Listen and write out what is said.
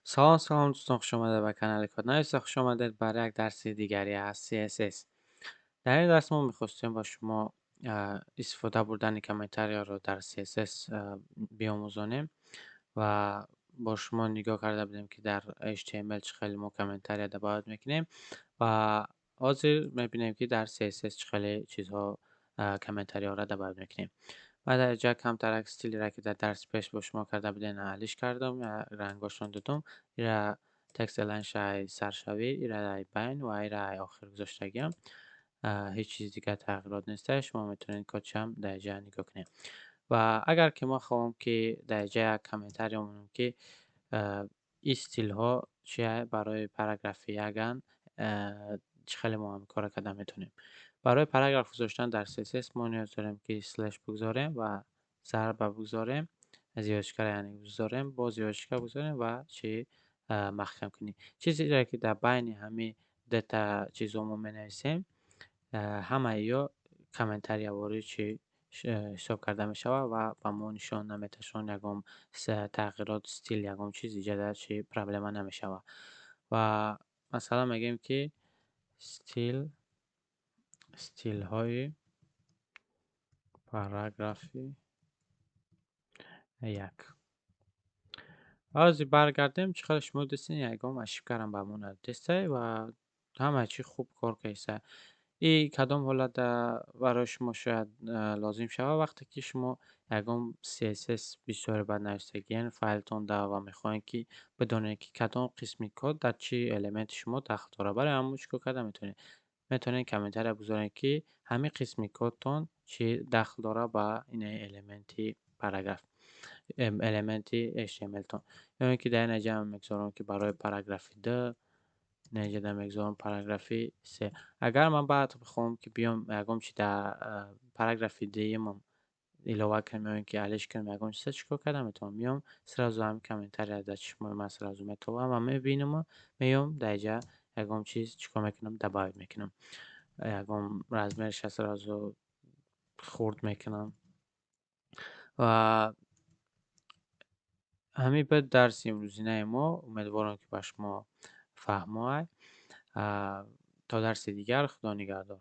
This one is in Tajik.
Салом, салом, дӯстон, хуш омадед ба канали Коднависа, хуш омадед бар як дарси дигари аз CSS. Дар ин дарс мо мехостем ба шумо истифода бурдани комментарияро дар CSS биомӯзонем ва бо шумо нигоҳ карда будем, ки дар HTML чӣ хеле мо комментария добавить мекунем ва ҳозир мебинем, ки дар CSS чӣ хеле чизҳо комментарияҳоро добавить мекунем. Ва дар инҷа камтарак стилеро, ки дар дарси пеш бо шумо карда будем, алиш кардам, рангҳошон додум. Ира text align шай саршавӣ, ира ай байн ва ира ай охир гузоштагиам. Ҳеҷ чизи дигар тағйирот неста, шумо метавонед кодшам дар инҷа нигоҳ кунед. Ва агар ки мо хоҳем, ки дар инҷа як комментарий монем, ки ин стилҳо чия барои параграфи яган, чӣ хеле мо ҳамин корро карда метавонем? Барои параграф гузоштан дар CSS мо ниёз дорем, ки слеш бигзорем ва зарба бигзорем, звёздочкаро яъне бигзорем, боз звёздочка бигзорем ва чӣ маҳкам кунем. Чизеро, ки дар байни ҳамин дута чизҳо мо менависем, ҳамаи ё комментариявори чӣ ҳисоб карда мешавад ва ба мо нишон наметашон ягон тағйирот стил, ягон чиз иҷода чӣ проблема намешавад. Ва масалан мегӯем, ки стилҳои параграфи як. Ҳозир баргардем, чӣ хеле шумо дидестед, ягон ошибкарам ба мо надодестай ва ҳама чӣ хуб кор кардеста. И кадом ҳолат барои шумо шояд лозим шавад? Вақте ки шумо ягон CSS бисёре бад навистагиен файлтонда ва мехоҳед, ки бидонед, ки кадом қисми код дар чӣ элементи шумо дахл дорад. Барои ҳамон чӣ кор карда метавонед? Метавонед комментария бигзоред, ки ҳамин қисми кодтон чӣ дахл дорад ба инаи элементи параграф, элементи HTML-тон. Ё ин ки дар ин ҷа мегузорам, ки барои параграфи д, ин ҷа мегузорам параграфи се. Агар ман баъд бихоҳам, ки биём ягон чи дар параграфи дуюмам илова кунам ё ин ки алиш кунам ягон чиза, чӣ кор карда метавонам? Меём, сразу ҳамин комментария дар чишмои ман сразу метобам ва мебинаму меём дар инҷа ягон чиз чӣ кор мекунам? Добавить мекунам. Ягон размерша сразу хурд мекунам. Ва ҳамин буд дарси имрӯзинаи мо. Умедворам, ки ба шумо фаҳмо. То дарси дигар, Худо нигаҳдор.